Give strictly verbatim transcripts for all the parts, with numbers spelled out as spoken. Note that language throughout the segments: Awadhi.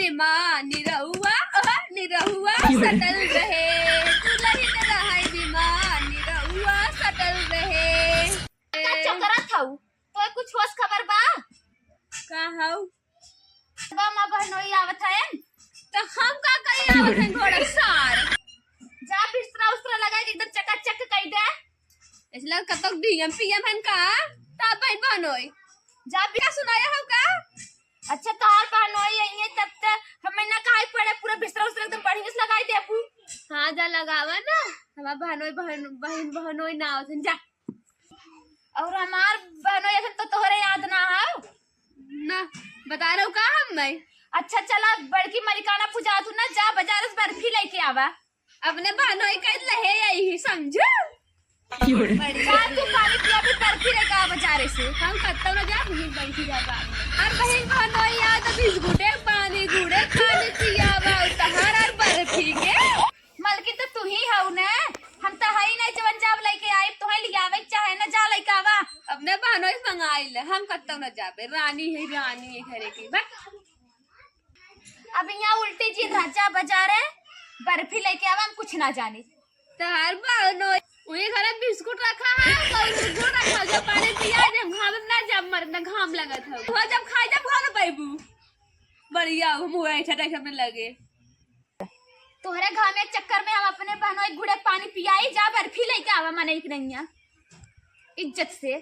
बीमार निरहुआ, ओह, निरहुआ सटल रहे, दुलहिन रहै बीमार निरहुआ सटल रहे। का चकरात हऊ? तोय कुछ होश खबर बा? का हऊ? बा माँ बहनोई आवत है। त हम का करी आवत है घोड़ा सार? जा बिस्तरा उस्तरा लगाई के एकदम चकाचक कई दे। इसलिए कतक डीएम पीएम हन का? ता बहन बहनोई। जा बिना सुनाया हो का? अच्छा तोहार बहनोई आई है तब त हमें ना कहाई पड़े, पूरा बिस्तरा उस्तरा एकदम बढ़िया से लगाई दे अपू। हाँ जा लगावा ना, हमार बहनोई बहन, बहन बहनोई ना आवत हन, जा। और हमार बहनोई अखन तो तोहरे याद ना हव। ना, बता रहो का हम मैं? अच्छा चला, बड़की मलिकाना पूजा तू ना, जा बाजार से बर्फी लेके आवा। अपने बहनोई कह लहे आई ही समझू। जा तू पानी पिया भी बर्फी लेके आ बाजार से। हम कत्तो ना जा, बहिन बर्फी जा बा। और बहिन बहनोई आ तो बिस्कुटे पानी, गुड़े पानी पिया बा, तहार और बर्फी के। मलकिन तो तू ही हऊ ने, हम तो हई नहीं जवन जाब लेके आई, तोहे लियावे के चाहे ना, जा लेके आवा। अपने बहनोई से मंगाई ले, हम कत्तो न जाबे, रानी है, रानी है घरे की, बस। अब यहाँ उल्टी जी रह जा बाजारे, बर्फी लेके आवा, हम कुछ ना जानी। तोहार बहनोई, वही घरे बिस्कुट रखा है, तो बिस्कुट रखा, जो पानी पिया दे, हम घाम में ना जाब, मर ना घाम लगत है, वो जब खाई जब घर पैबू, बढ़िया, हम बैठे बैठे में लगे। तोहरे घामे के चक्कर में हम अपने बहनोई गुड़े पानी पियाई, जा बर्फी लेके आवा मने एक नैया। इज्जत से।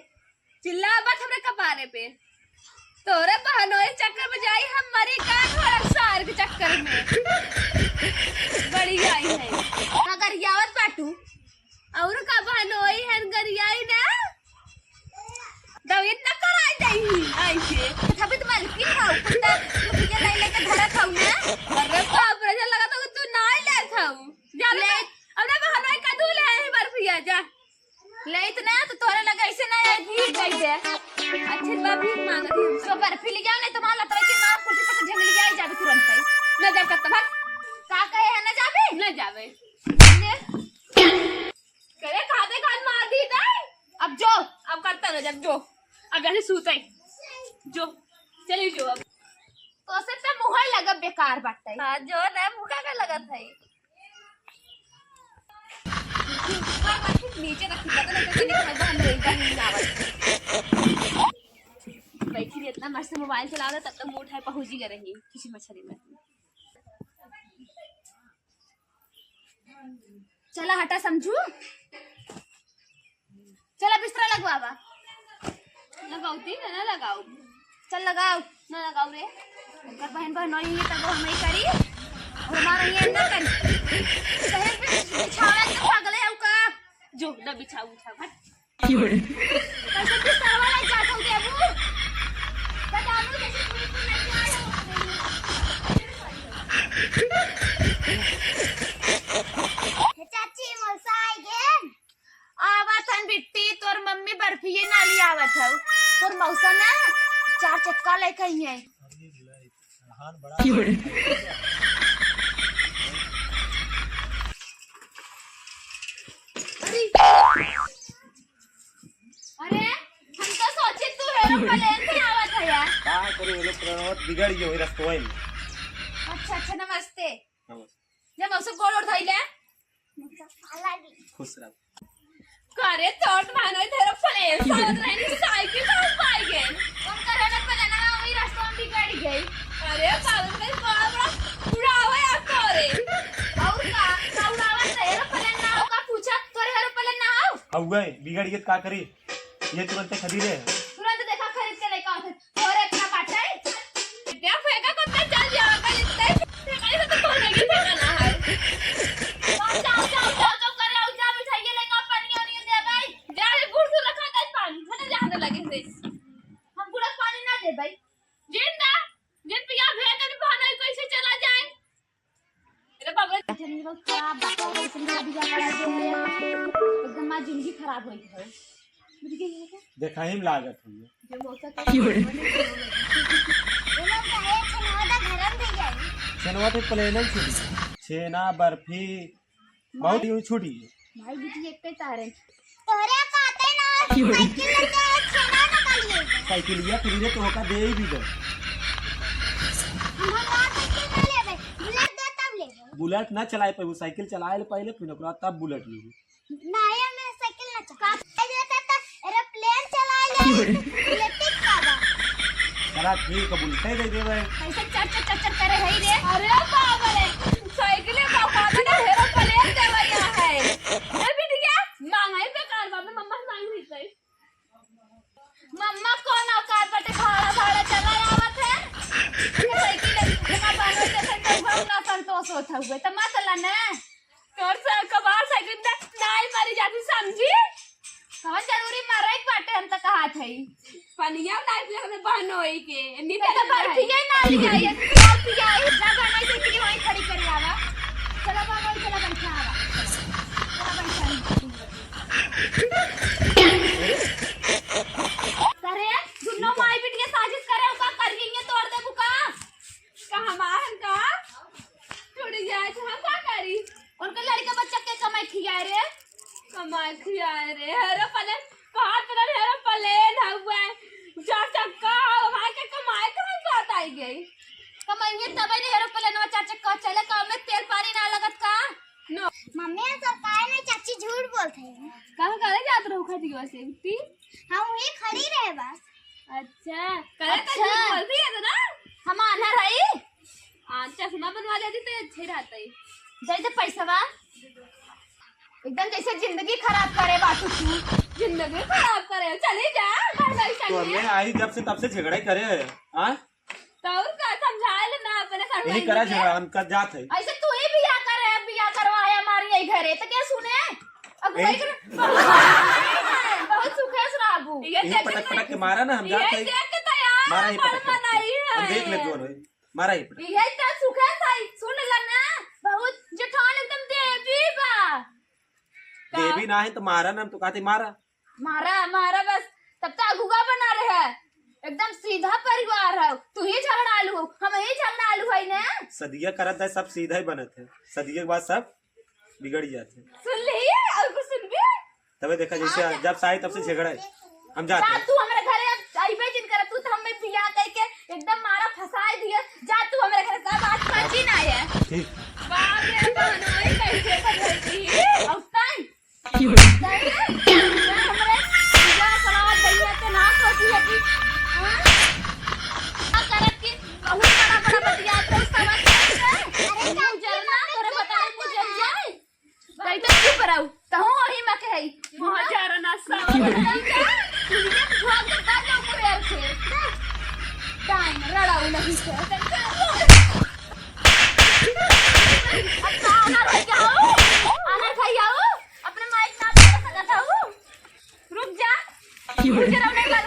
चिल्ला मत हमरे कपारे पे। तोहरे बहनोई चक्कर में जाई हम मरी का घोड़ा सार के चक्कर में। बड़ी आई है। अगर यावत बाटू और का बहनोई हन गरियाई ना? दवित न कराई जाई ऐसे। तभी तो मलकिन हऊ, कुत्ता जो भैया लाई लेके धरत हऊ ना। अरे बाप रे, जा लगा तो तू ना ही लेत हऊ। जा ले। ले। अब ना बहनोई का दूल्हे है बार भैया, जा। ले इतना तो तोरे लगे ऐसे ना है, भीड़ गई है। अच्छे बाप भीख मांगत है। तो बर्फी ले जाओ, नहीं तो मान ला तो कि माँ कुर्सी पर से झंगली जाए, जाबे तुरंत ही। ना जा कत्ता भाग। का कहे है ना जाबे? ना जाबे। ले। करे खाते खान मार दी तै। अब जो, अब करता ना जब जो, अब जाके सूते। जो, चली जो अब। तो से तो मुँह लगा बेकार बाटे। हाँ, जो ना मुँह का लगत है। नीचे रख, पता नहीं तो निकल हम लोग का नहीं आवत। बैठी रही इतना मस्त मोबाइल चला रहा, तब तक मुँह उठाए पहुँच ही गए रही किसी मछली में। चला हटा समझू, चला बिस्तरा लगवावा। लगाओ ती ना, ना लगाओ। चल लगाओ। ना लगाओ रे। अगर बहन बहन नहीं है तब हम ही करी, और हमारा ये ना करी। सही में बिछावा के पागल है का? जो ना बिछाओ, उठाओ, हट। कैसे बिस्तरवा ले जात हो देबू? बता दो, जैसे कोई को लेके आए हो। चाची, मौसा आई गे। आवत हन बिट्टी, तोर मम्मी बर्फिये ना ली आवत हौ। तोर मौसा ना चार चक्का लेके आई है। अरे, अरे, हम तो सोचे तू aeroplane से आवत है यार। का करू, aeroplane बिगड़ गयो है रस्तवा में। अच्छा, अच्छा, नमस्ते। नमस्ते। जब मौसा गोड़ उठ धइले। खुश रहो। करे चोट मानो इधर plane से आवत रहनी साइकिल से पाई गए। उनका रहने पर ना वही रस्तवा में बिगड़ गई। अरे बाबू के बड़ा बड़ा उड़ावे आप करे। और का, का उड़ावा से aeroplane ना हो का पूछा, तोरे aeroplane ना हो? अब गए, बिगड़ गए तो का करी? ये तुरंत खदी रहे। तुरंत देखा खरीद के लेके आओ फिर। और इतना बाटे? क्या फेंका कुत्ता चल जाओ, कल इतना ही फेंका है तो कौन है कि फेंका ना है? जाओ, जाओ, जाओ, जाओ, जाओ, करे आओ, जाओ, मिठाई लेके आओ, पानी और ये दे भाई। जा रे, बूढ़ से रखा था पानी, झटा जाने लगे थे। हम पूरा पानी ना दे भाई। जिंदा, जिन पिया भेद नहीं बहाना कैसे चला जाए? अरे बाप रे। जमीन बहुत खराब बा, एकदम बिया पड़ा के एकदम हमार जिंदगी खराब होई है। बुझ गई है क्या? देखा ही में लागत हुई। जो मौसा के ये लोग कहे छेनवा दा घर में दे जाई। छेनवा तो plane ही छूटी। छेना, बर्फी, बहुत ही छूटी। भाई बिटिया एक तारे। तोहरे कहते ना, साइकिल लेके छेना ना कालिए। साइकिलिया free रे, तोहका दे ही दी दो। हम हमार साइकिल ना बुलेट ना चलाए पाइबू, साइकिल चलाए ले पहिले, फिर ओकरा बाद तब बुलेट लेबू। नहीं, हमें साइकिल ना चला। का? ये तो एरोप्लेन चलाए ले, इलेक्ट्रिक का बा। चला ठीक है, बुलेट दे देबे। कैसे चर चर चर चर करे है रे? अरे बाप रे, साइकिल का औकात ना, एरोप्लेन देवैया है। ए बिटिया, मांगई बेकार बा, मम्मा से मांग रही है। मम्मा कौन औकात बाटे, भाड़ा भाड़ा चला आवत है। साइकिल जमा बनोई देखे तो हम ना संतोष होत हुए, त मत ला ने। तोर से कबाड़ साइकिल में नाई मारी जाती, समझी? कौन जरूरी मारे के बाटे, हम त कहा थे। पनिया नाई पिया हमें बहनोई के, नहीं तो तो बर्फी है ना लिया, ये क्या पिया है? जा बनोई साइकिल वहीं खड़ी कर आवा। चला बनोई, चला बैठा आवा। चला बैठा। करे, दुनो माई बिटिया साजिश करे, ओका करिए तोड़ देबू का? का हमार का? टूट जाए तो हम का करी? उनके लड़के बच्चा के कमाई खियाए रे? कमाई खियाए रे, एरोप्लेन, कहाँ तेरा एरोप्लेन हुआ है? चार चक्का, हमारे के कमाई कहाँ से आता ही गई? कमाएंगे तबे नहीं एरोप्लेन में चार चक्का चले, का में तेल पानी ना लगत का? नो। मम्मी, हम सब काहे नहीं चाची झूठ बोलत है। कहाँ करे जात रहो खटिया से, बिट्टी? हम वहीं खड़ी रहे बस। अच्छा, करे तो अच्छा। झूठ बोलती है तो ना? हम आन्हर हई। हाँ, चश्मा बनवा लेती तो अच्छे रहता है। दे दे पैसवा। एकदम जैसे जिंदगी खराब करे बाटू तू। जिंदगी खराब करे, चली जा, घर बैठा तो ले। हमने आई जब से तब से झगड़ा ही करे है, हाँ? तो और का समझाए ले ना अपने घर यही वाली करा के। झगड़ा, हम कर जात है। ऐसे तू ही बियाह करे, बियाह करवाए हमारी यही घरे, तो क्या सुने? अब यही वही कर, बहुत सुखे से रहबू। ये यही देख पटक के पटक के मारा ना, हम जात यही है। देख के तो यार मारा ही मन पटक पटक मनाई के। हम है। देख ले जोन होई, मारा ही पटक। यही तो सुखे से, सुन ले ना, बहुत जेठान एकदम देवी बा। का? देवी ना है तो मारा ना, हम तो कहते मारा। मारा, मारा बस, तब तो अगुआ बना रहे हैं। एकदम सीधा परिवार है, तू ही झगड़ालू हो, हम ही झगड़ालू है ने। सदिया करत है, सब सीधा ही बनत है, सदिया के बाद सब बिगड़ जात है। सुन ले, और कुछ सुन भी? तबे देखा, जैसे हाँ, जा। जब से आई तब से झगड़ा है, हम जाते जा हैं। तू हमारे घरे अब अइबे जिन कर, तू तो हमें बियाह करके एकदम मारा फंसाए दिए। जा तू हमारे घरे, सब आज पार्टी ना है। ठीक। बाप रे, बहनोई कैसे बदल गई। और ताई, हमरे पूजा सलाह भैया के ना सोची है कि, हाँ? का करत कि बहुत बड़ा बड़ा बतियात है, समझ में आते हैं? अरे, मुझे ना, तोरे बता, मुझे जाए। तई तो चुप रहो, तहूँ वही में के है। मुझे ना सब। तुझे भगवान के बात ना करे से। टाइम रड़ाऊ नहीं से। अब तो आना रह गया हो, आना खाई आओ, अपने माइक ना पकड़ सकत हो। रुक जा। रुक जा, रुक जा।